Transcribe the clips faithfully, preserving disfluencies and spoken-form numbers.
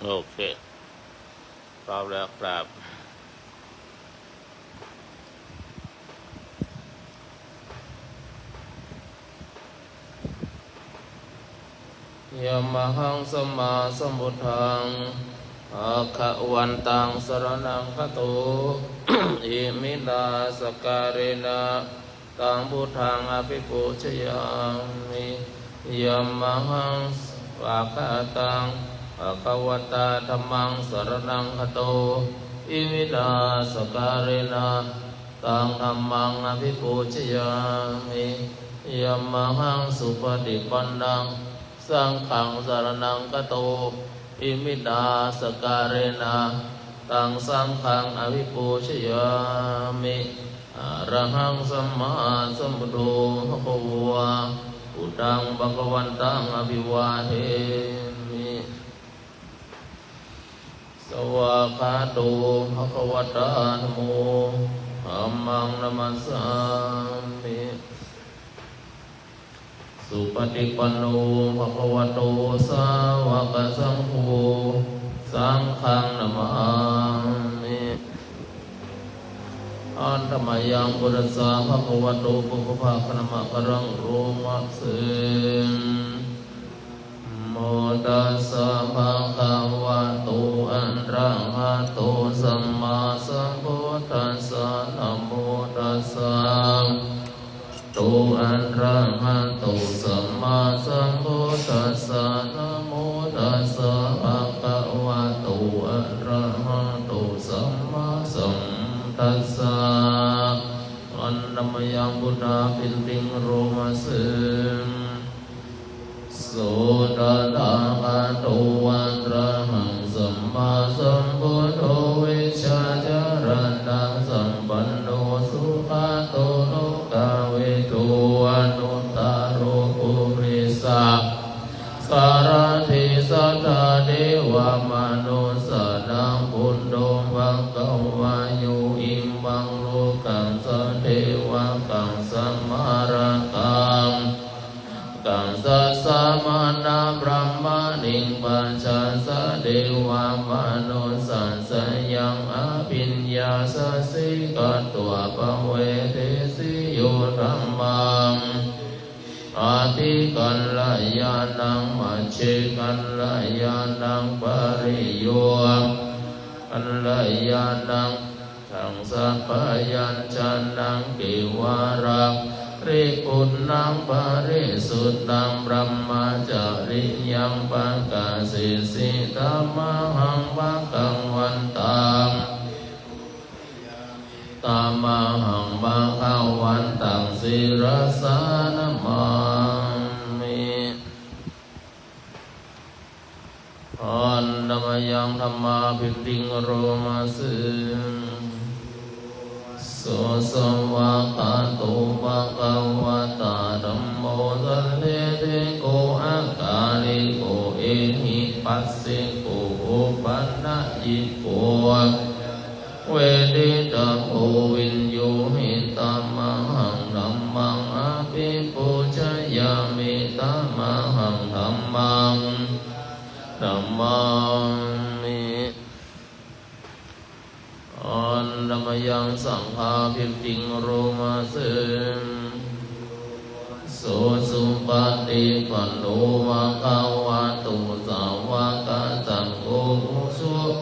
โอเค พร้อมแล้วครับ Yamahaṃ sammāsambuddhaṃ bhagavantaṃ saraṇaṃ gato, iminā sakkārena taṃ buddhaṃ abhipūjayāmi. Yamahaṃ svākkhātaṃ bhagavatā dhammaṃ saraṇaṃ gato, iminā sakkārena taṃ dhammaṃ abhipūjayāmi. Yamahaṃ supaṭipannaṃ saṅghaṃ saraṇaṃ gato, iminā sakkārena taṃ saṅghaṃ abhipūjayāmi. Arahaṃ sammāsambuddho bhagavā, buddhaṃ bhagavantaṃ abhivādemi. Svākkhāto bhagavatā dhammo, dhammaṃ namassāmi. Supaṭipanno bhagavato sāvakasaṅgho, saṅghaṃ namāmi. Handa mayaṃ buddhassa bhagavato pubbabhāganamakāraṃ lomasaṃ. Namo tassa bhagavato arahato sammāsambuddhassa. Namo tassa bhagavato arahato sammāsambuddhassa. Namo tassa bhagavato arahato sammāsambuddhassa. Handa mayaṃ buddhapiṭṭhiṃ lomasaṃ. So tathāgato arahaṃ sammāsambuddho vijjācaraṇasampanno sugato lokavidū anuttaro purisadammasārathi satthā devamanussānaṃ buddho bhagavā. Yo imaṃ lokaṃ sadevakaṃ samārakaṃ kaṃsasā mahābrahmāṇiṃ pajāya devamanussānaṃ abhiññāya sacchikatvā pavedesi. Yo dhammaṃ adhikalyānaṃ majjhikalyānaṃ pariyogakalyānaṃ sabbāvajjanaṃ kevalaparipuṇṇaṃ parisuddhaṃ brahmacariyaṃ pakāsesi tamahaṃ bhagavantaṃ, tamahaṃ bhagavantaṃ sirasā namāmi. Handa mayaṃ dhammapiṭṭhiṃ lomasaṃ. So svākkhāto bhagavatā dhammo sandiṭṭhiko akāliko ehipassiko opanayiko paccattaṃ veditabbo viññūhī. Tamahaṃ dhammaṃ abhipūjayāmi. Tamahaṃ dhammaṃ namāmi. Handa mayaṃ saṅghapiṭṭhiṃ lomasaṃ. So supaṭipanno bhagavato sāvakasaṅgho, uju-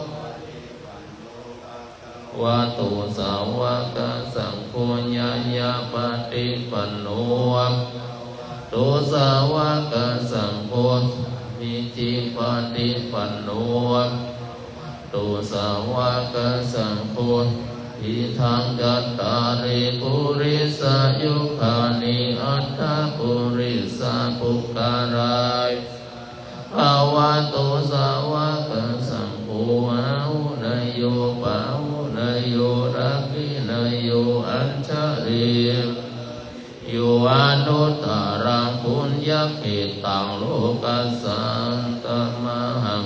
vato sāvakasaṅgho, ñāyapaṭipanno bhagavato sāvakasaṅgho, sāmīcipaṭipanno bhagavato sāvakasaṅgho, yadidaṃ cattāri purisayugāni aṭṭha purisapuggalā, esa bhagavato sāvakasaṅgho, āhuneyyo pāhuneyyo dakkhiṇeyyo añjalikaraṇīyo anuttaraṃ puññakkhettaṃ lokassāti. Tamahaṃ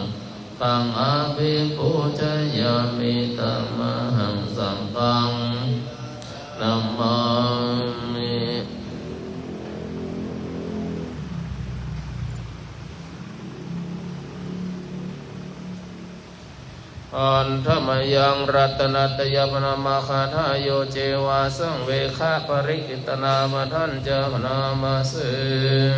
saṅghaṃ abhipūjayāmi. Tamahaṃ saṅghaṃ namāmi. Handa mayaṃ ratanattayabhaṇāma gathāyo ceva saṃvegaparittaṇābadhañca bhaṇāma se.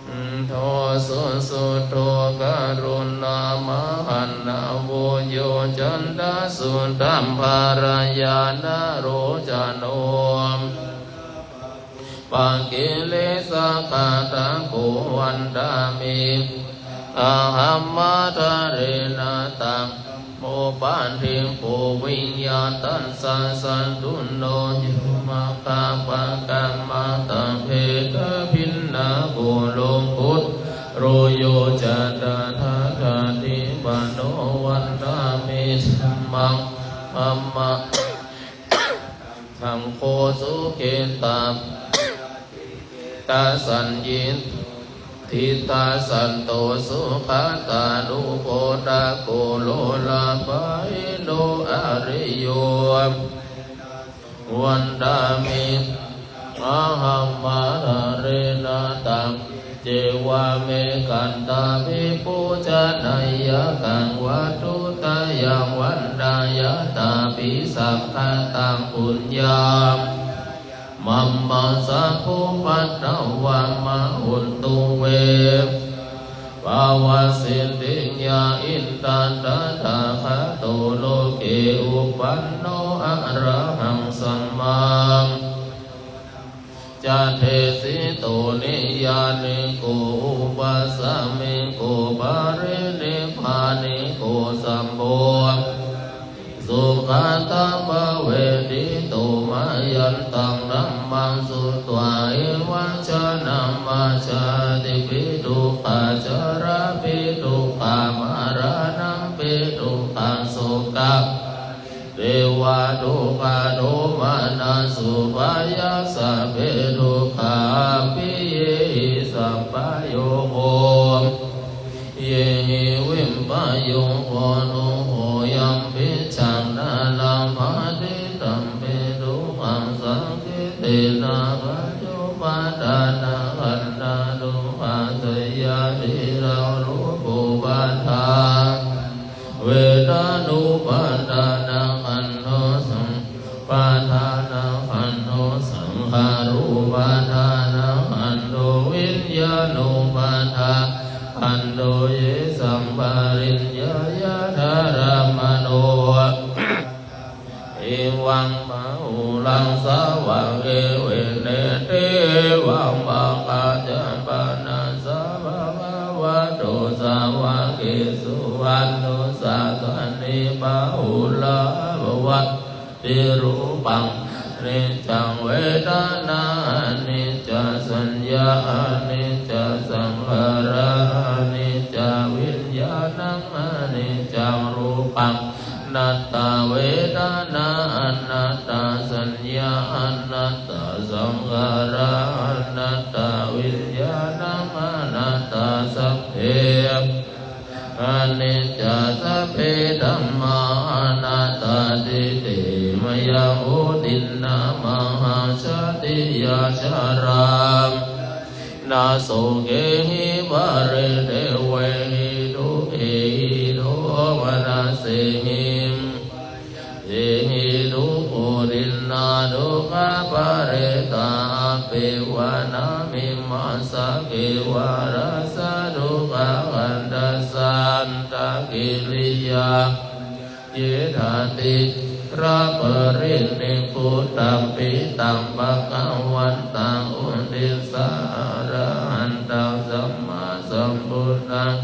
Buddho susuddho karuṇāmahaṇṇavo yojantaṃ suddhaṃ bhālāyānārocano. Pakkilesakāṭago vandāmi ahamadharena taṃ. Dhammo paṭibujjhāya tassa satthuno yo maggappakammatabhedaviṇṇākulo kuṭṭharo yo ca tathāgati pano vandāmi dhammaṃ dhamma saṅgho sukhita tasaññi diṭṭhasanto sugatānugo takulo labhayino ariyo vandāmi ahamadharena taṃ. Ceva me kataṃ vipūjanāya kaṃ vatthuttayaṃ vandāya tāpi saṅkhataṃ puññaṃ mama sabbupaddavā ma hontu ve bhavasiddhiyā. Itaṃ tathāgato loke uppanno arahaṃ sammā ca desito niyyāniko upasamiko parinibbāniko sabbo sukhāta pavedito. Mayantaṃ dhammaṃ sutvā evaṃ jānamācāti pi dukkhā jarāpi dukkhā maraṇampi dukkhaṃ sokā devā dukkhadomanassupāyā sabbe dukkhā appiyehi sampayogo yehi vippayogo dukkho yampicchaṃ na labhati tampi dukkhaṃ saṅkhittena pañcupādānakkhandhā dukkhā. Seyyathīdaṃ rūpupādānakkhandho vedanupādānakkhandho saññāupādānakkhandho saṅkhārupādānakkhandho viññāṇupādānakkhandho. Ye saṃ pariññeyya daramāno evaṃ bahulaṃ sāvake vineti evaṃ bhagā ca panassa bhagavato sāvakesu anussasati bahulā bhavanti rūpaṃ aniccaṃ vedanā aniccā saññā aniccā saṅkhārā aniccā viññāṇaṃ aniccaṃ rūpaṃ anattā vedanā anattā saññā anattā saṅkhārā anattā viññāṇaṃ anattā sabbe aniccā sabbe dhammā anattāti. Te mayaṃ vuṭiṇṇā mahāsatiyā jarā na sokehi paridevehi dukkhehi domanassehi sehi dukkhuṭṭhiṇṇā dukkhaparittā appeva na vimassake varassa dukkhakandhassa antakiriyā ye dati raparinibbutampi taṃ bhagavantaṃ uddissa arahantaṃ sammāsambuddhaṃ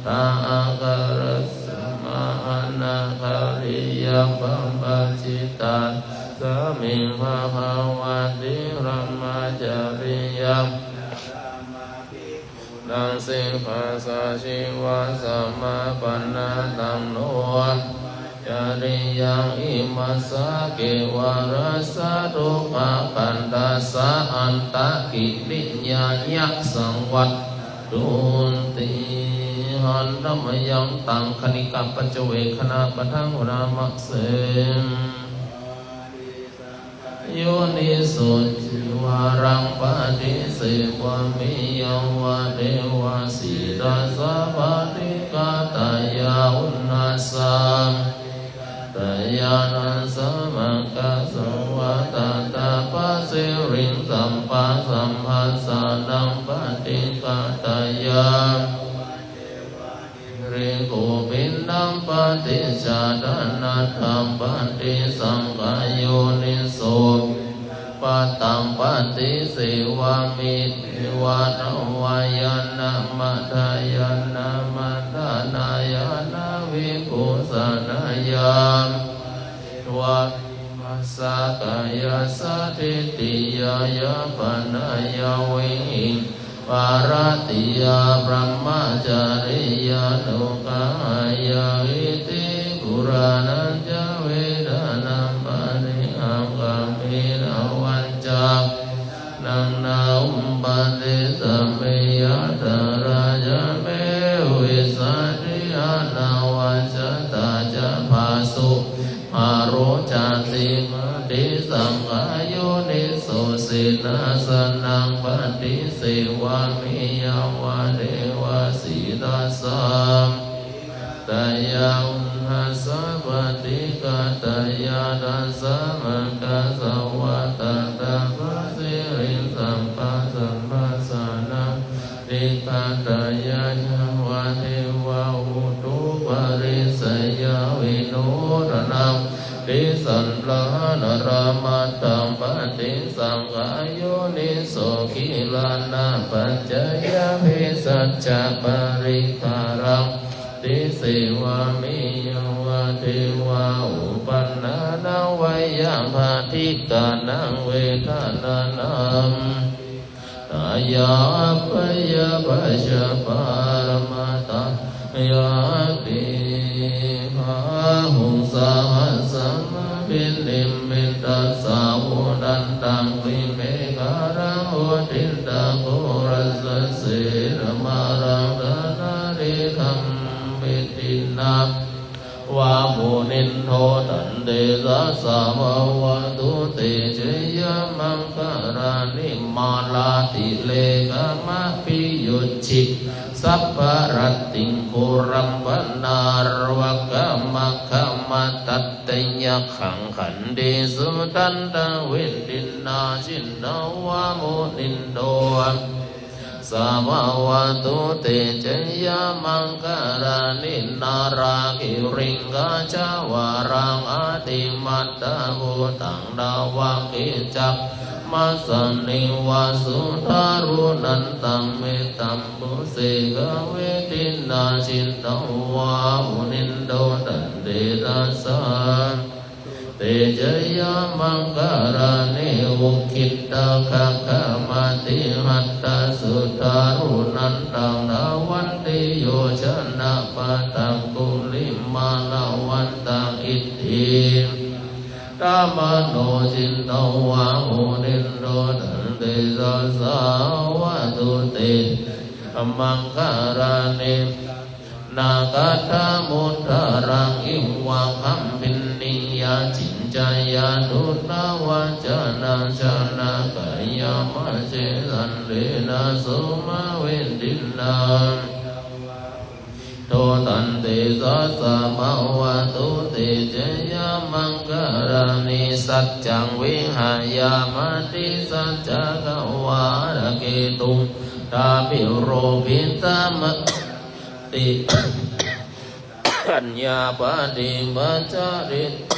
tha ākārasmā anakāriyaṃ pabbajitādasmiṃ bhagavati brahmacariyaṃ naṃ sikkhāsājīvasamāpannā taṃ no brahmacariyaṃ imassa kevalassa dukkhakandhassa antakiriyāya saṃvattun ti. Handa mayaṃ taṃ khaṇikapaccavekkhaṇābadhaṃ bhaṇāma se. Yoniso cīvaraṃ paṭisevāmi yāvadeva sītassa paṭighātāya uṇhā sabbadhi kattayāna sāvakā sāvadhantaṃ paṭiriṃ sabbasambhassānaṃ paṭighātāya, girikhupinnaṃ paṭicchādanatthaṃ paṭisakāyunissopattaṃ paṭisevāmi, devā nāvayā nāmadāyā nāmantānāya nāvibhūsanāya, devā imassa kāyassa ṭhitiyā yāpanāya vihi bhāratiyā brahmacariyānuggahāya iti purāṇañca vedanaṃ paṭihaṅkhāmi navañca naṃ na uppādessāmi yātrā ca me vissāti anavajjatā ca phāsuvihāro cāti paṭisaṅkhā yoniso senāsanaṃ paṭisevāmi yāvadeva sītassa paṭighātāya uṇhassa paṭighātāya tasā sāvakā sāvadhantaṃ paṭiriṃ sabbasambhassānaṃ paṭighātāya yāvadeva utuparissayavinodanaṃ paṭisallānārāmatthaṃ paṭisaṅkhā yoniso gilānapaccayabhesajjaparikkhāraṃ paṭisevāmi yāvadeva uppannānaṃ vedanānaṃ paṭighātāya abyāpajjhaparamatāyāti. Bāhuṃ sahassamabhinimmitasāvudhantaṃ girimekhalaṃ uditaghorasasenamāraṃ dānādidhammavidhinā jitvā munindo tantejasā bhavatu te jayamaṅgalāni. Mārātirekamabhiyujjhitasabbarattiṃ ghorampanāḷavakamakkhamathaddhayakkhaṃ khantīsudantavidhinā jitavā munindo tantejasā bhavatu te jayamaṅgalāni. Nāḷāgiriṃ gajavaraṃ atimattabhūtaṃ dāvaggicakkamasanīva sudāruṇantaṃ mettambusekavidhinā jitavā munindo tantejasā te jayamaṅgalāni. Ukkhittakhaggamatihatthasudāruṇantaṃ dhāvantiyojanapathaṅgulimālavantaṃ iddhībhisaṅkhatamano jitavā munindo tantejasā bhavatu te jayamaṅgalāni. Kaṭṭhamudaraṃ iva gabbhinīyā ciñcāya duṭṭhavacanaṃ janakāyamajjhe santena somavidhinā jitavā munindo tantejasā bhavatu te jayamaṅgalāni. Saccaṃ vihāya matisaccakavādaketuṃ vādābhiropitamanaṃ paññāpadīpajalito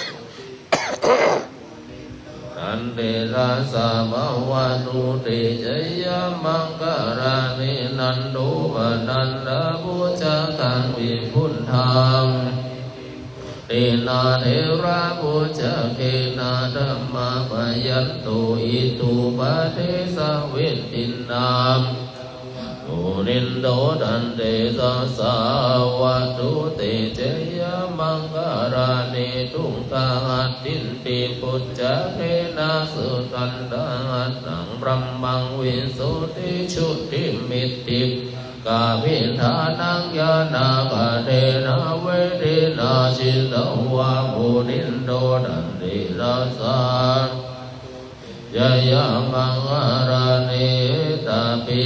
tantejasā bhavatu te jayamaṅgalāni. Nandopanandabhujagaṃ vibudhaṃ mahiddhiṃ puttena therabhujagena damāpayanto iddhūpadesavidhinā jitavā munindo tantejasā bhavatu te jayamaṅgalāni. Duggāhadiṭṭhibhujagena sudaṭṭhahatthaṃ brahmaṃ visuddhijutimiddhibakābhidhānaṃ ñāṇāgadena vidhinā jitavā munindo tantejasā jayamaṅgalāni. Etāpi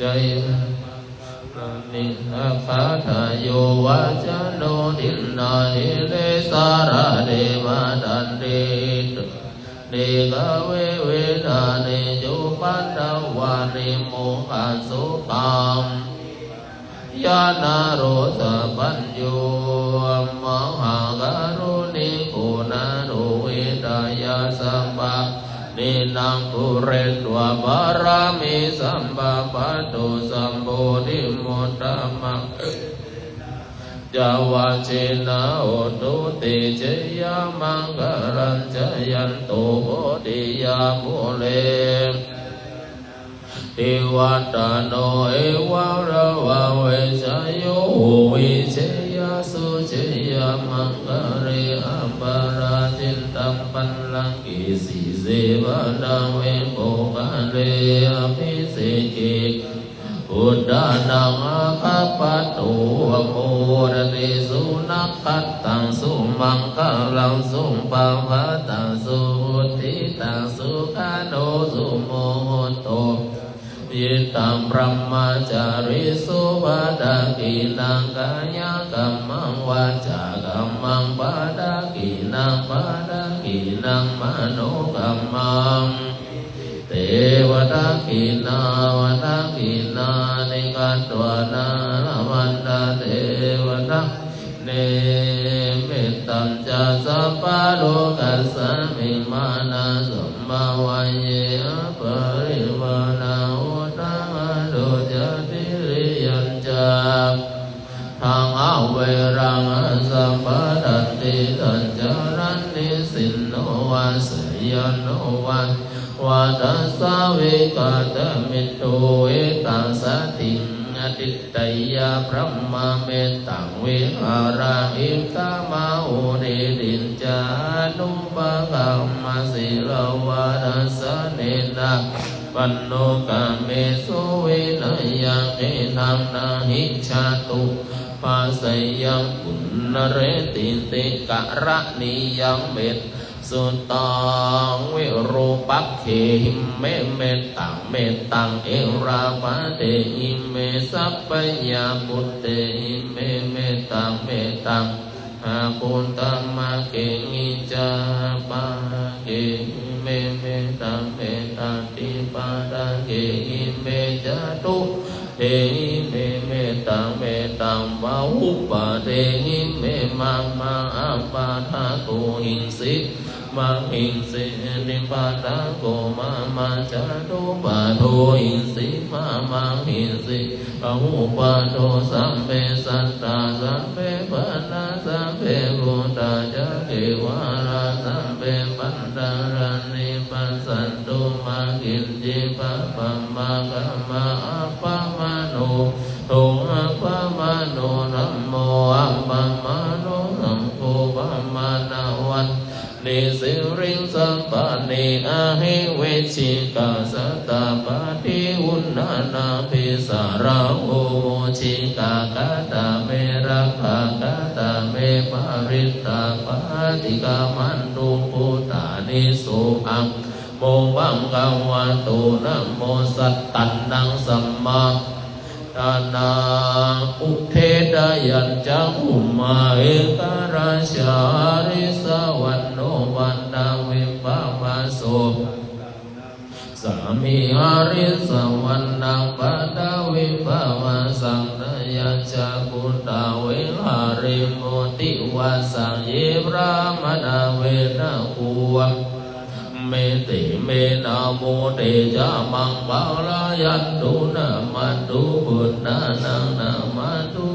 buddhajayamaṅgalāni. Nissaggatha yo vācano dinadine sarate matandī, nekavividhāni cupaddavāni mokkhaṃ payāya naro sapañño. Mahākāruṇiko nātho hitāya sabbapāṇinaṃ pūretvā pāramī sabbā patto sambodhimuttamaṃ. Etena saccavajjena hotu te jayamaṅgalaṃ. Jayanto bodhiyā mūle sakyānaṃ nandivaḍḍhano evaṃ tvaṃ vijayo hohi jayassu jayamaṅgale. Aparājitapallaṅke sīse paṭhavipokkhare abhiseke buddhānaṃ aggappatto pamodati. Sunakkhattaṃ sumaṅgalaṃ supabhātaṃ suhuṭṭhitaṃ sukhaṇo sumuhutto ca suyiṭṭhaṃ brahmacārisu. Padakkhiṇaṃ kāyakammaṃ vācākammaṃ padakkhiṇaṃ padakkhiṇaṃ manokammaṃ te padakkhiṇā. Padakkhiṇāni katvāna labhantatthe padakkhiṇe. Mettañca sabbalokasmiṃ mānasambhāvaye aparimāṇaṃ uddhaṃ adho ca tiriyañca. Taṃ averaṃ asapattaṃ. Tiṭṭhañcaraṃ nisinno vā sayāno vā yāvatassa vigatamiddho, etaṃ satiṃ adhiṭṭheyya brahmametaṃ vihāraṃ idhamāhu. Diṭṭhiñca anupagamma sīlavā dassanena panno kāmesu vineyya gedhaṃ, na hi jātu gabbhaseyyaṃ punaretīti. Karaṇīyaṃ mettaṃ suttaṃ virūpakkhehi me mettaṃ mettaṃ irāpathehi me sappayāputtehi me mettaṃ mettaṃ mahākuṭamakkehi ca pākehi me mettaṃ mettaṃ dvipadakkhehi me catu dehi me mettaṃ mettaṃ bahupadehi me. Mama appadato hiṃsi mahiṃsi dipadako mama catupado hiṃsi mahiṃsi bahupado. Sabbe sattā sabbe pāṇā sabbe bhūtā ca kevalā sabbe pajjatā passantu mā kiñci pāpā maggāma appamāṇo buddho appamāṇo dhammo appamāṇo saṅgho pamāṇavantāni siriṃsapāni ahi vicchikā satapadī uṇṇānābhī sarabū mūsikā katā me rakkhā katā me parittā paṭikkamantu bhūtāni sohaṃ namo bhagavato namo sattannaṃ sammāsambuddhānaṃ. Udetayañcakkhumā ekarājā harissavaṇṇo paṭhavippabhāso sāmī harissavaṇṇaṃ paṭhavippabhāsaṃ tayajja guttā viharemu divasā. Ye brāhmaṇā vedagū me te me namo te ca maṃ pālayantu. Namatthu buddhānaṃ namatthu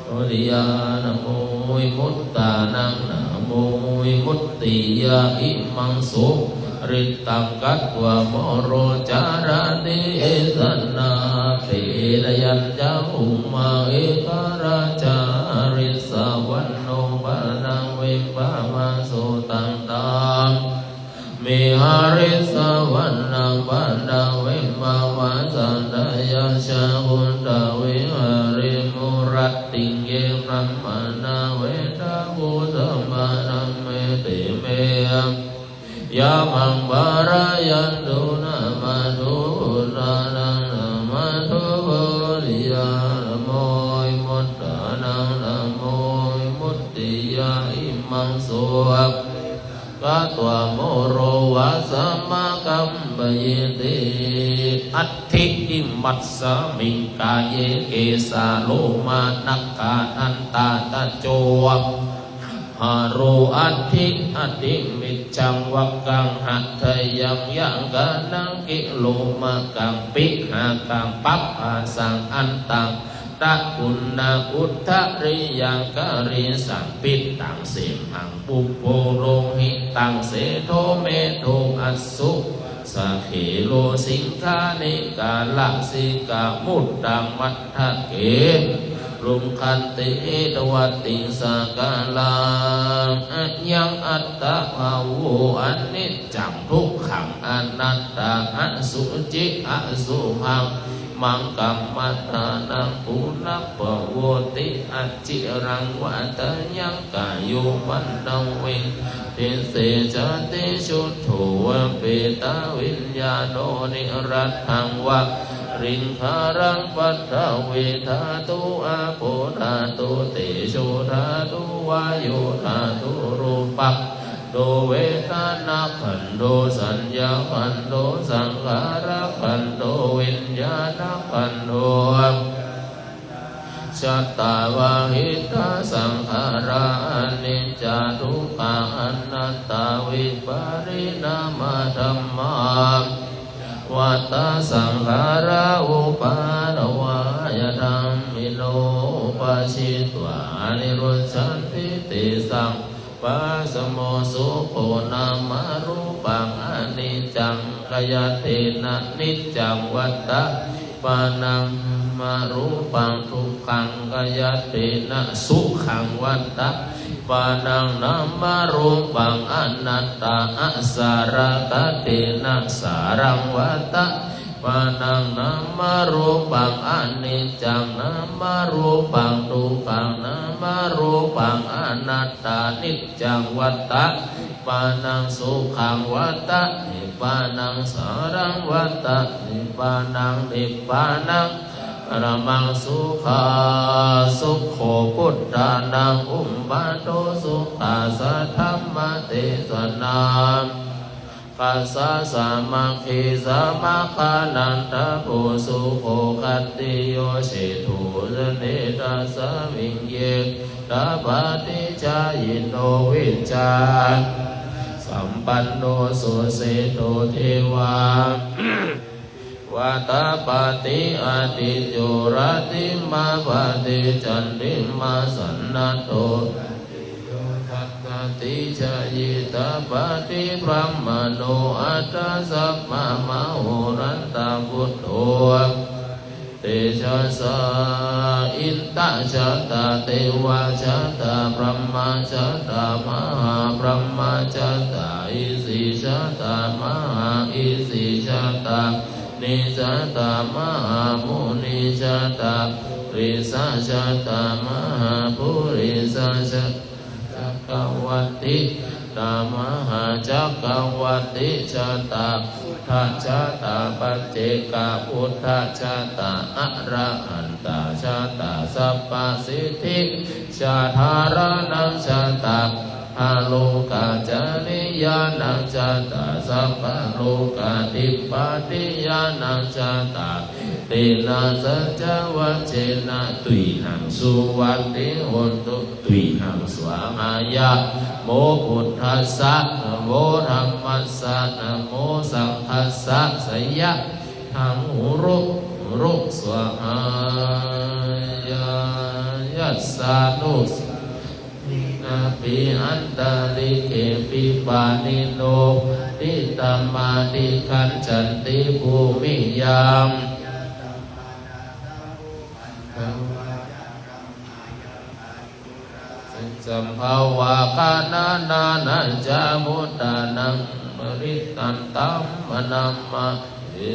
bodhiyā namo vimuttānaṃ namo vimuttiyā. Imaṃ surittaṃ katvā moro carati esanā. Udetayañcakkhumā ekarājā harissavaṇṇo paṭhavippabhāso taṃ sāmī harissavaṇṇaṃ paṭhavippabhāsaṃ tayajja guttā viharemu rattiṃ. Ye brāhmaṇā vedagū sabbadhamme te me yā maṃ pālayantu. Namatthu buddhānaṃ namatthu bodhiyā namo Katvā moro vāsamakampayiti. Atthi imasmiṃ kāye kesā lomā nakhā dantā taco hārū. Atthi atthi micchaṃ vaggaṃ hadayaṃ yaṅganaṃ kilomakaṃ pihakaṃ pabbāsaṃ antaṃ taguṇaṃ udariyaṃ karīsaṃ pittaṃ simhaṃ pubbo lohitaṃ sedo medo assū sakhero siṅghāṇikā lasikā muttaṃ matthake luṅganti dvattiṃ sakalaṃ. Ayaṃ attabhāvo aniccaṃ dukkhaṃ anattā asuci asubhaṃ maṅgaṃ mattānaṃ punabbhavoti aciraṃ vata yaṃ kāyo paṇṇavi dise jāti chuddho va petaviññāṇo niratthaṃ va riṅgaraṃ paṭhavī dhātu āpo dhātu tejo dhātu vāyo dhātu rūpa do vedanākhandho saññākhandho saṅkhārakhandho viññāṇakhandho. Cātāvahitā saṅkhārā aniccā dukkhā anattā vipariṇāmadhammā. Vata saṅkhārā uppādavayadhammino uppajjitvā nirujjhanti tesaṃ vūpasamo sukho. Nāmarūpaṃ aniccaṃ khayattena niccaṃ vattabhipāṇaṃ. Nāmarūpaṃ dukkhaṃ khayattena sukkhaṃ vattabhipāṇaṃ. Nāmarūpaṃ anattā asarakkhattena saraṃ vatta pāṇaṃ. Nāmarūpaṃ aniccaṃ nāmarūpaṃ dukkhaṃ nāmarūpaṃ anattā niccaṃ vattabhipāṇaṃ sukkhaṃ vattabhipāṇaṃ saraṃ vattabhipāṇaṃ nibbānaṃ paramaṃ sukhaṃ. Sukho buddhānaṃ uppādo sukhā saddhammadesanā kassa sāmaggī samaggānaṃ tapo sukho. Khattiyo seṭṭho janetasmiṃ ye tappati jhāyino vijjācaraṇasampanno so seṭṭho devā vatapati ādicco rattimābhāti candimā sannaddho tati jhāyī tapati brāhmaṇo athasambhamahorattaṃ buddho tejasā. Inda jātā devā jātā brahmā jātā mahābrahmā jātā isi jātā mahāisi jātā ni jātā mahāmuni jātā purisa jātā mahāpurisa jātā cakkavatī tā mahācakkavatī jātā buddhā jātā paccekabuddhā jātā arahantā jātā sabbasiddhi sādharaṇaṃ jātā sabbalokācariyānaṃ jātā sabbalokādhipatiyānaṃ jātā etena saccavajjena tuyhaṃ suvatthi hotu tuyhaṃ svāhāya. Namo buddhassa namo dhammassa namo saṅghassa jaya taṃ uru uru svāhā. Yassa nu napi antalikkhepi pāṇino parittamadhigacchanti bhūmiyaṃ sambhavaggananānañca buddhānaṃ parittantaṃ namassāmi.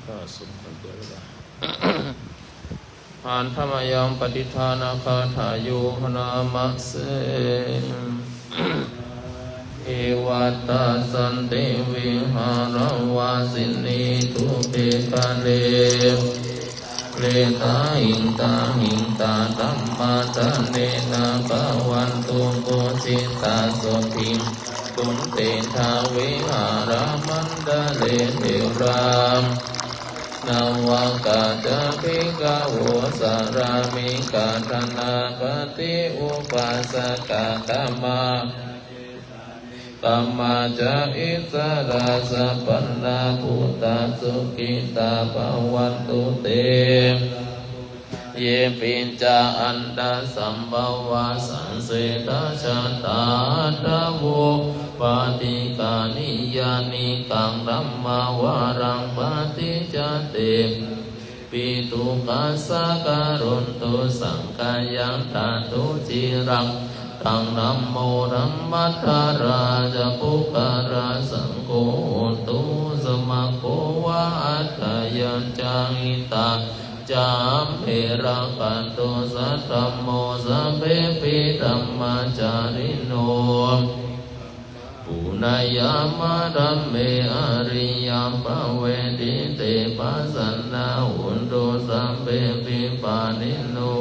ก็สมควรแก่เวลา Handa mayaṃ pattidānagāthāyo bhaṇāma se. Evantā santi vihāravāsinī, thūpe ghare bodhighare, tahiṃ tahiṃ tā dhammadānena bhavantu pūjitā, sotthiṃ gacchantu te tā vihāramaṇḍale. Therā navakā ca bhikkhavo, sārāmikā dānapatī upāsakā, gāmā gāmā ca issarā, sappāṇabhūtā sukhitā bhavantu te. Yepi ca aṇḍasambhavā, saṃsedajātā athavopapātikā, niyyānikaṃ dhammavaraṃ paṭicca te pī dukkhassa karontu saṅkhayaṃ. Ṭhātu ciraṃ taṃ dhammo dhammaddharā ca puggalā, saṅgho hotu samaggo va atthāya ca hitāya ca. Amhe rakkhatu saddhammo, sabbepi dhammacārino. Punayyāma dhamme ariyappavedite, pasannā hontu sabbepi pāṇino.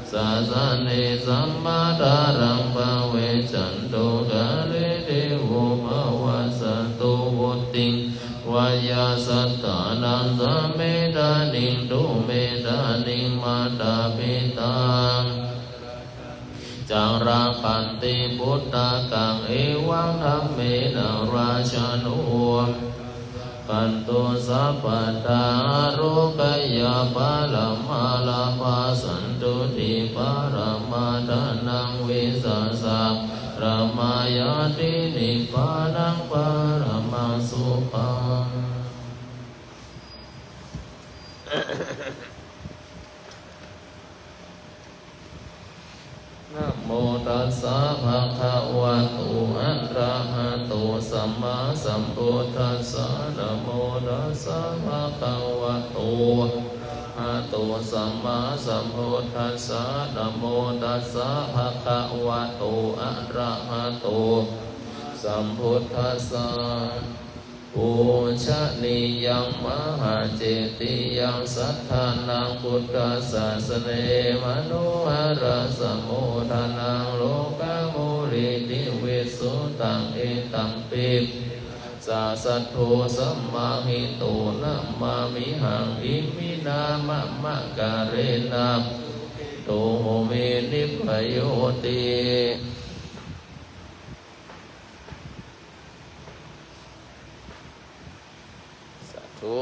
Sāsane sammā dhāraṃ pavecchanto, kāle devo pavassatu vuḍḍhiṃ vajasattānaṃ. Samiddhaṃ netu medaniṃ mātā pitā ca rakkhanti puttakaṃ, evaṃ dhammena rājāno rakkhantu sabbadā. Ārogyaparamā lābhā, santuṭṭhiparamā dhanaṃ, vissāsaparamā ñātī, nibbānaṃ paramaṃ sukhaṃ. Namo tassa bhagavato arahato sammāsambuddhassa. Namo tassa bhagavato arahato sammāsambuddhassa. Namo tassa bhagavato arahato sambuddhassa. Pūjanīyaṃ mahācetiyaṃ satthānaṃ buddhasāsane, manoharasamudanaṃ lokamūlitivisutaṃ, etampi sāsatto sammāhito, namāmihaṃ iminā mamakārena, to home nibbhayoti. สาธุ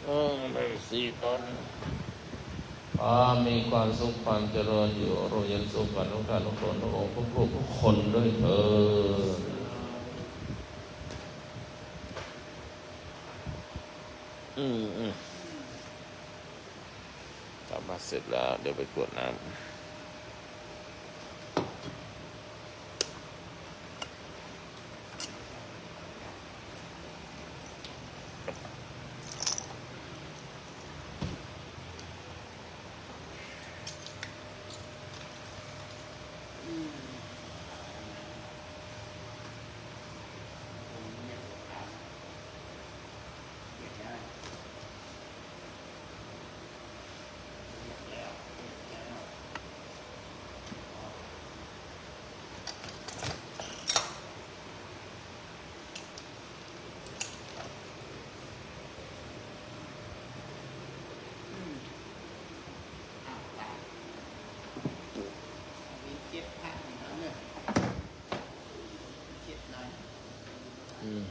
เออ ได้สี่ตน ขอมีความสุขความเจริญอยู่ร่มเย็นสุขกันทุกท่านทุกคน ทุกองค์ ทุกรูปทุกคนด้วยเถิด อืม อืม ทำวัตรเสร็จแล้ว เดี๋ยวไปกรวดน้ำ อืม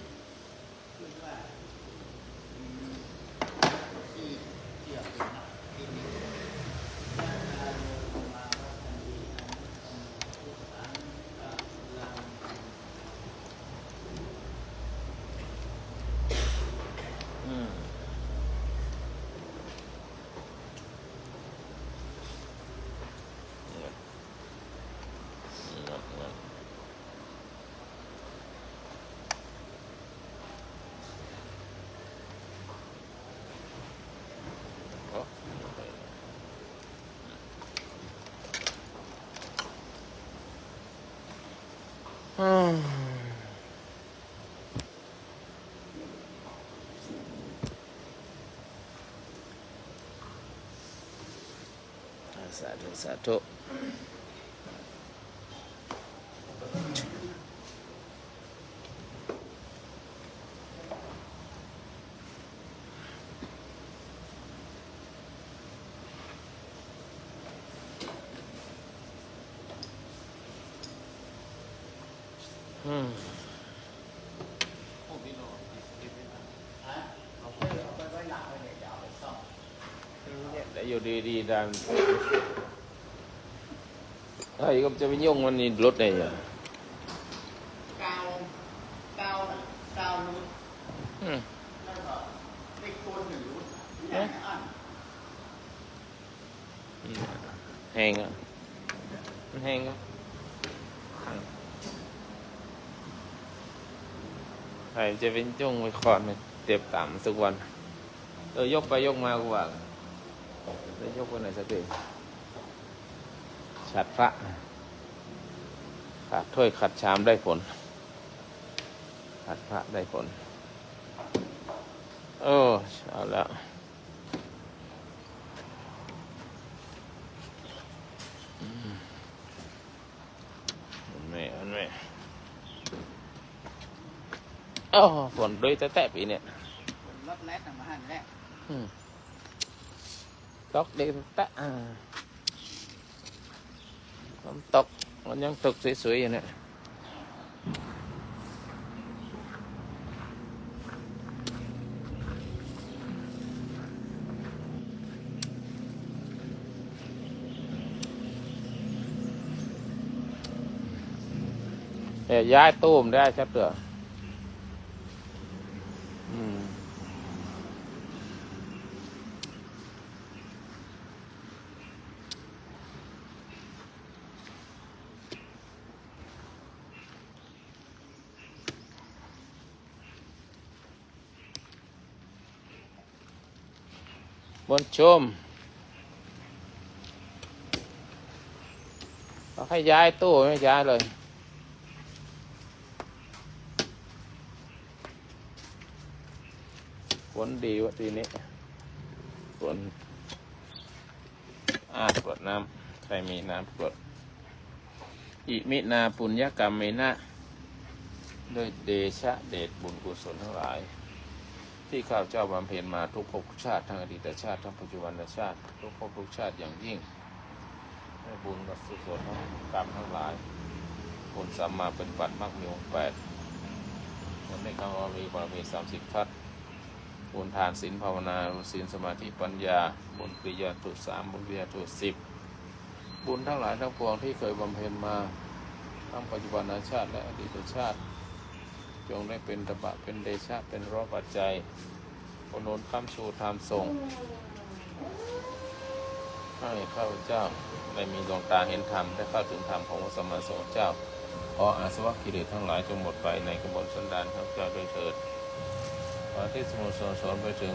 อืม งับ งับ งับ อืม สาธุ สาธุ อืม เนี่ยเดี๋ยวอยู่ดีๆดัน เฮ้ย ก็จะไปยุ่งมันนี่รถเนี่ย กาว กาว กาวหลุด อืม แล้วก็เลขตัวหนึ่งหลุด เนี่ย อัน อืม แห้งอ่ะ มันแห้งอ่ะ อืม ใครจะไปยุ่งไปคอนเนี่ย เจ็บตามทุกวัน เออ ยกไปยกมากูว่า แล้วยกไปไหนสักที ฉัตรพระ ขัดถ้วยขัดชามได้ผล ขัดพระได้ผล เออ เอาแล้ว อืม อันแม่ อันแม่ โอ้ ฝนด้วยแต๊ๆปีเนี่ย รถแล่นมาหันแหละ อืม ตกดีแต๊ๆ อ่า น้ำตก มันยังตกสวยๆอยู่เนี่ย เนี่ย ย้ายตู้มได้ชัดเจน อืม บุญชม บอกให้ย้ายตู้ ไม่ย้ายเลย ฝนดีวะทีนี้ ฝน อ่ะ กรวดน้ำ ใครมีน้ำกรวด Iminā puññakammena ด้วยเดชะเดชบุญกุศลทั้งหลาย ที่ข้าพเจ้าบำเพ็ญมาทุกภพทุกชาติ ทั้งอดีตชาติ ทั้งปัจจุบันชาติ ทุกภพทุกชาติอย่างยิ่ง ด้วยบุญกุศลกรรมทั้งหลาย บุญสัมมาปฏิบัติมรรคมีองค์แปด บุญในคำว่ามีบารมีสามสิบทัศน์ บุญทานศีลภาวนา ศีลสมาธิปัญญา บุญกิริยาวัตถุสาม บุญกิริยาวัตถุสิบ บุญทั้งหลายทั้งปวงที่เคยบำเพ็ญมา ทั้งปัจจุบันชาติและอดีตชาติ จงได้เป็นตบะ เป็นเดชะ เป็นรปัจจัย อุดหนุนค้ำชูธรรมส่ง ให้ข้าพเจ้าได้มีดวงตาเห็นธรรม ได้เข้าถึงธรรมของพระสัมมาสัมพุทธเจ้า ขออาสวะกิเลสทั้งหลายจงหมดไปในกำหนดสันดานข้าพเจ้าด้วยเถิด ขอที่สมุทรสงสารไปถึง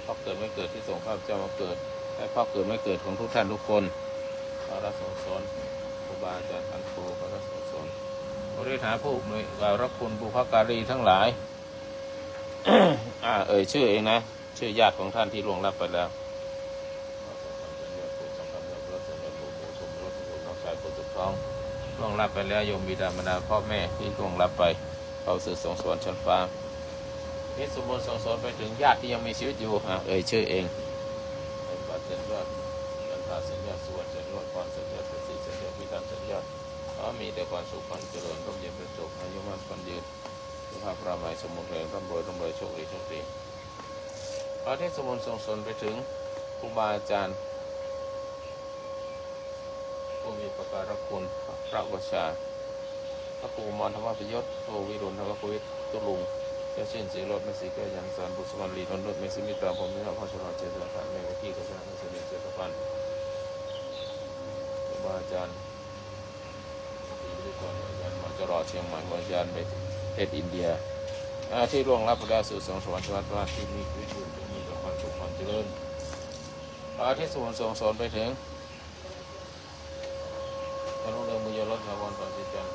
พบเกิดไม่เกิดที่ส่งข้าพเจ้ามาเกิด และพบเกิดไม่เกิดของทุกท่านทุกคน ขอรับสั่งสอนครูบาอาจารย์ท่านครู ขอรับสั่งสอนบริษาผู้มีอุปการะคุณบุพการีทั้งหลาย อ่า เอ่ยชื่อเองนะ ชื่อญาติของท่านที่ล่วงลับไปแล้ว น้องชายคนสุดท้อง ล่วงลับไปแล้ว โยมบิดามารดาพ่อแม่ที่ล่วงลับไป เข้าสู่สวงสวรรค์ชั้นฟ้า นิสสมุนส่งสอนไปถึงญาติที่ยังมีชีวิตอยู่ อ่ะ เอ่ยชื่อเอง สมบัติเสนยอด จันทาเสนยอด สุวรรณเสนยอด พรเสนยอด ประสิทธิ์เสนยอด พิทักษ์เสนยอด ขอมีแต่ความสุขความเจริญ ร่มเย็นเป็นสุข อายุมั่นขวัญยืน สุขภาพร่างกายสมบูรณ์แข็งแรง ร่ำรวย ร่ำรวย โชคดี โชคดี ขอที่สมุนส่งสอนไปถึงครูบาอาจารย์ ผู้มีอุปการะคุณ พระอุปัชฌาย์ พระครูมรธรรมปยศ พระครูวิรุณธรรมโกวิท ตุลุง เจ้าชื่นศรีโรจน์ แม่ศรีแก้ว ยังสาร บุษบาลี นนท์นุช แม่ศรีมิตรา พรหมวิหาร พ่อชลอเจตนา แม่กะทิ กัญจนา แม่เสนี เจตภัณฑ์ ครูบาอาจารย์ ศรีวิริยะ อาจารย์มหาจรอเชียงใหม่ อาจารย์ไปประเทศอินเดีย อ่า ที่ล่วงลับไปแล้วสู่สวงสวรรค์ชั้นฟ้า ที่มีชีวิตอยู่จงมีแต่ความสุขความเจริญ ขอที่สมุนส่งสอนไปถึง พระรุ่งเรืองบุญยรส ถาวร ปราศจาก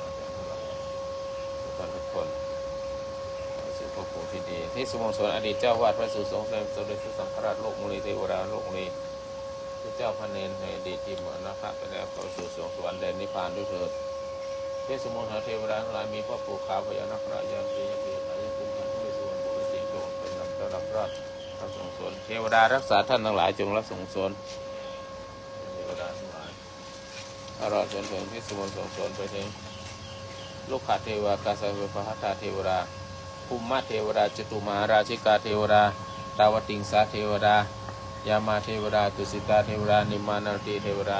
อาจารย์ทั้งหลาย ทุกคน สู่ภพภูมิที่ดี ที่สโมสรอดีตเจ้าวาดพระสุสงฆ์สมเด็จพระสังฆราชโลกมุนี เทวดาโลกมุนี พระเจ้าพระเนรในอดีตที่มรณภาพไปแล้ว เข้าสู่สวงสวรรค์แดนนิพพานด้วยเถิด ที่สโมสรเทวดาทั้งหลาย มีพ่อปู่ขาวพญานาคราช ยาตรียาตรีอายุคุณพันธุ์ด้วยสุวรรณบุรี จงเป็นลำดับรอดรับส่งสน เทวดารักษาท่านทั้งหลาย จงรับส่งสน เทวดาทั้งหลาย ตลอดจนถึงที่สโมสรสนไปถึง รุกขเทวากาสาเทวา พหัตถาเทวดา ภูมิเทวดา จตุมหาราชิกาเทวดา ตาวติงสาเทวดา ยามาเทวดา ตุสิตาเทวดา นิมมานารดีเทวดา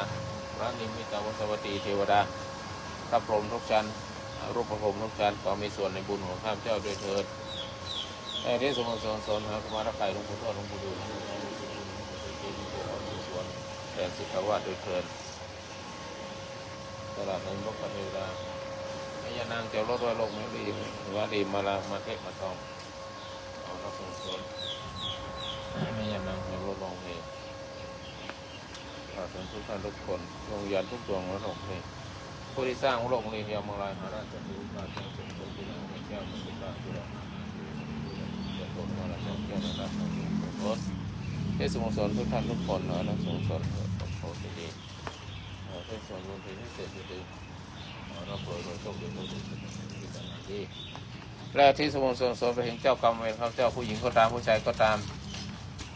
พระนิมมิตาวสวัตตีเทวดา พระพรหมทุกชั้น รูปพรหมทุกชั้น ขอมีส่วนในบุญของข้าพเจ้าด้วยเถิด ในที่สโมสรสนหากุมารไข่หลวงปู่ทวดหลวงปู่ดู่หลวงปู่ดู่หลวงปู่เทพหลวงปู่อ่อนหลวงปู่สวน แต่สุขาวาสด้วยเถิด ตลอดถึงนกพระเทวดา พญานางเจ้ารถไว้โลกไม่ดี หรือว่าดีมาลามาเทพมาทอง เอาพระสงฆ์สน พญานางเจ้ารถร้องเพลง ตลอดถึงทุกท่านทุกคนดวงวิญญาณทุกดวงและร้องเพลง ผู้ที่สร้างโลกนี้ พญามังรายมหาราช เจ้าผู้ราชเจ้าทรงเป็นผู้ที่นำพระเจ้ามาเป็นพระผู้รองเจ้าตัวมาราชเจ้าเจ้านาราชเจ้าทรงโปรด เทพสโมสรทุกท่านทุกคนนะ นักสโมสรเทพสโมสรที่ดี เอ่อเทพสโมสรที่พิเศษที่ดี เอ่อรับโปรดโดยโชคดีโชคดีที่เป็นหน้าที่ และที่สโมสรสนไปถึงเจ้ากรรมเวรข้าพเจ้า ผู้หญิงก็ตาม ผู้ชายก็ตาม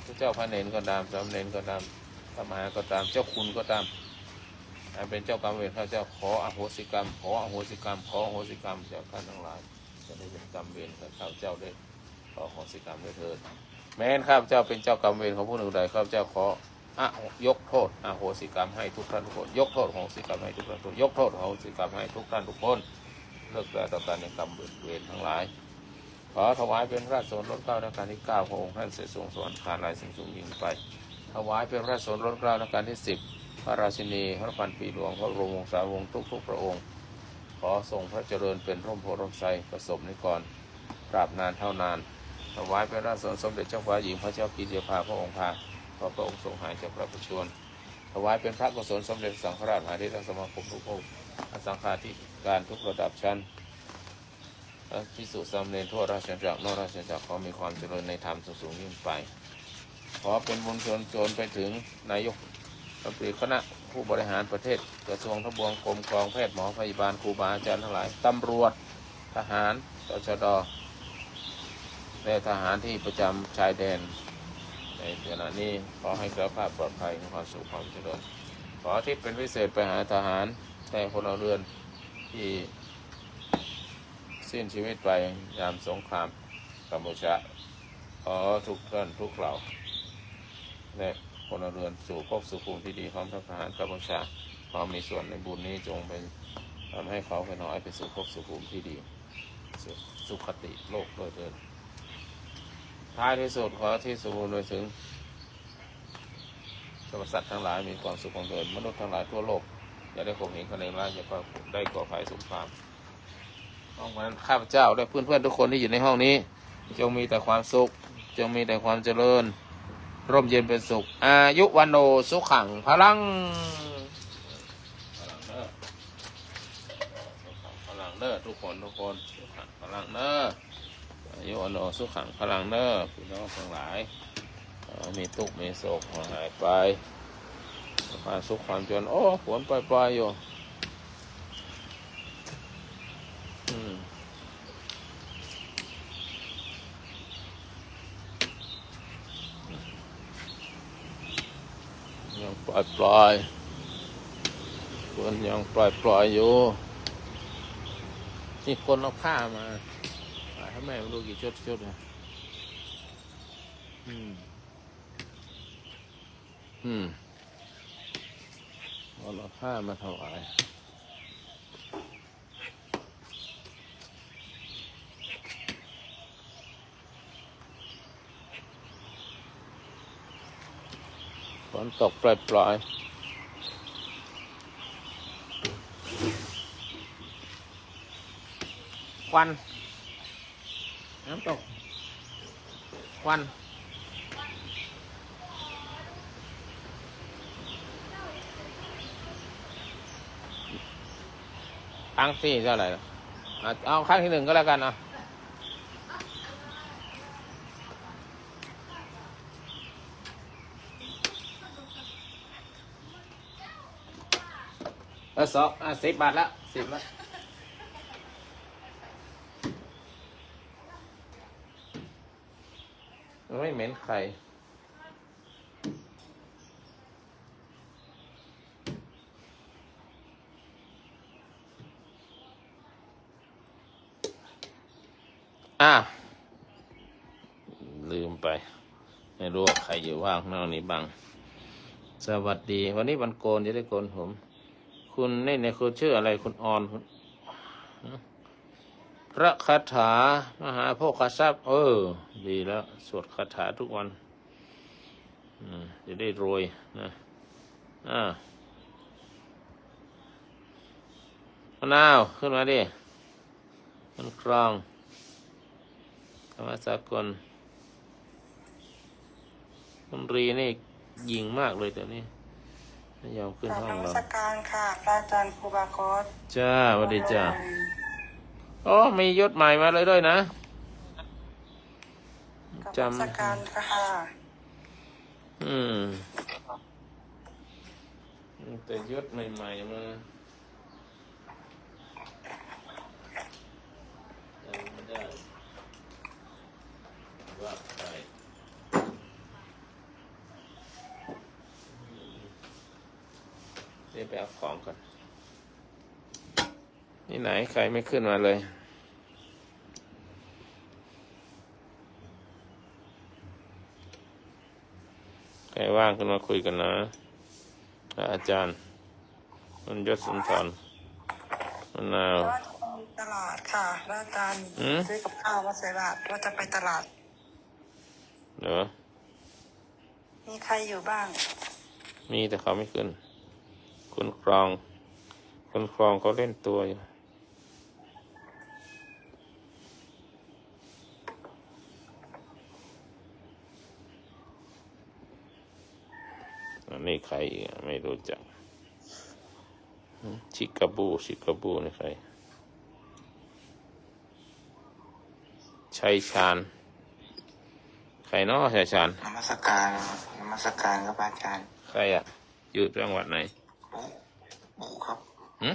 พระเจ้าพระเนรก็ตาม สามเณรก็ตาม พระมหาก็ตาม เจ้าคุณก็ตาม อันเป็นเจ้ากรรมเวรข้าพเจ้า ขออโหสิกรรม ขออโหสิกรรม ขออโหสิกรรม เจ้าท่านทั้งหลาย จะได้เป็นกรรมเวรกับข้าพเจ้าด้วย ขออโหสิกรรมด้วยเถิด แม้นข้าพเจ้าเป็นเจ้ากรรมเวรของผู้หนึ่งใด ข้าพเจ้าขออะ ยกโทษอโหสิกรรมให้ทุกท่านทุกคน ยกโทษอโหสิกรรมให้ทุกท่านทุกคน ยกโทษอโหสิกรรมให้ทุกท่านทุกคน เลิกแล้วต่อการในกรรมเวรทั้งหลาย ขอถวายเป็นพระสนล้นเกล้ารัชกาลที่เก้า พระองค์ท่านเสด็จสู่สวรรคาลัยสูงสูงยิ่งไป ถวายเป็นพระสนล้นเกล้ารัชกาลที่สิบ พระราชินีพระพันปีหลวง พระบรมวงศาวงศ์ทุกๆพระองค์ ขอทรงพระเจริญเป็นร่มโพธิ์ร่มไทร ประสบนิกร ตราบนานเท่านาน ถวายเป็นพระสนสมเด็จเจ้าฟ้าหญิงพระเจ้ากิติยาภาพระองค์พา ขอพระองค์ทรงหายจากพระประชวร ถวายเป็นพระกุศลสมเด็จพระสังฆราชมหาเถรสมาคมทุกองค์ พระสังฆาธิการทุกระดับชั้น พระภิกษุสามเณรทั่วราชอาณาจักรนอกราชอาณาจักร ขอมีความเจริญในธรรมสูงสูงยิ่งไป ขอเป็นบุญส่วนส่วนไปถึงนายกรัฐมนตรี คณะผู้บริหารประเทศ กระทรวงทบวง กรมกองแพทย์ หมอพยาบาล ครูบาอาจารย์ทั้งหลาย ตำรวจ ทหาร ตชด และทหารที่ประจำชายแดน ในขณะนี้ขอให้แคล้วคลาดปลอดภัย มีความสุขความเจริญ ขอทิศเป็นพิเศษไปหาทหารและพลเรือนที่สิ้นชีวิตไปยามสงครามกัมพูชา ขอทุกท่านทุกเหล่า และพลเรือนสู่ภพสู่ภูมิที่ดี พร้อมทั้งทหารกัมพูชา ขอมีส่วนในบุญนี้ จงเป็นทำให้เขาเป็นน้อยไปสู่ภพสู่ภูมิที่ดี สุสุคติโลกด้วยเถิด ท้ายที่สุดขอที่สมบูรณ์ไปถึงสรรพสัตว์ทั้งหลายมีความสุขความเจริญ มนุษย์ทั้งหลายทั่วโลก อย่าได้ข่มเหงคาเนงร้าย อย่าได้ก่อภัยสงคราม เพราะฉะนั้นข้าพเจ้าและเพื่อนๆทุกคนที่อยู่ในห้องนี้ จงมีแต่ความสุข จงมีแต่ความเจริญ ร่มเย็นเป็นสุข อายุวัณโณสุขังพลัง พลังเด้อ สุขังพลังเด้อ ทุกคนทุกคน สุขังพลังเด้อ อายุวัณโณสุขังพลังเด้อ พี่น้องทั้งหลาย เอ่อ มีทุกข์มีโศกหายไป ความสุขความเจริญ โอ้ ฝนปล่อยๆอยู่ อืม ยังปล่อยๆ ฝนยังปล่อยๆอยู่ นี่คนเอาผ้ามา ผ้าให้แม่ไม่รู้กี่ชุดๆนะ อืม อืม คนเอาผ้ามาถวาย ฝนตกปล่อยๆ ควัน น้ำตก ควัน ครั้งที่เท่าไหร่ล่ะ อ่ะ เอาครั้งที่หนึ่งก็แล้วกัน เอา แล้วสอง อ่ะ สิบบาทละ สิบละ ไม่เหม็นไข่ อ่ะ ลืมไป ไม่รู้ว่าใครอยู่ว่างนอกนี้บ้าง สวัสดี วันนี้วันโกน จะได้โกนผม คุณนี่เนี่ย คุณชื่ออะไร คุณออน คุณ พระคาถามหาโภคทรัพย์ เออ ดีแล้ว สวดคาถาทุกวัน อืม จะได้รวยนะ อ่า มะนาว ขึ้นมาดิ มันคลอง ธรรมะสากล คุณรีนี่ยิงมากเลยเดี๋ยวนี้ ไม่ยอมขึ้น กราบ ห้อง นมั เรา สการค่ะ พระอาจารย์ครูบาโกส จ้า สวัสดีจ้า โอ้ มียศใหม่มาเลยด้วยนะ กราบ จำ นมัสการค่ะ อืม แต่ยศใหม่ๆมา จำไม่ได้ ว่าใคร เดี๋ยวไปเอาของก่อน นี่ไหน ใครไม่ขึ้นมาเลย ใครว่างขึ้นมาคุยกันนะ อาจารย์ มันยศสุนทร มะนาว ว่าจะไปตลาดค่ะ พระอาจารย์ หืม ซื้อกับข้าวมาใส่บาตร ว่าจะไปตลาด เหรอ มีใครอยู่บ้าง มีแต่เขาไม่ขึ้น คุณครอง คุณครองเขาเล่นตัวอยู่ อันนี้ใครอีกอ่ะ ไม่รู้จัก ชิคาบู ชิคาบูนี่ใคร ชัยชาญ ใครเนาะ ชัยชาญ นมัสการ นมัสการครับอาจารย์ ใครอ่ะ อยู่จังหวัดไหน อุ อุครับ หึ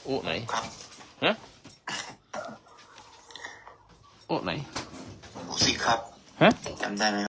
อุไหน ครับ ฮะ อุไหน อุสิครับ ฮะ จำได้ไหม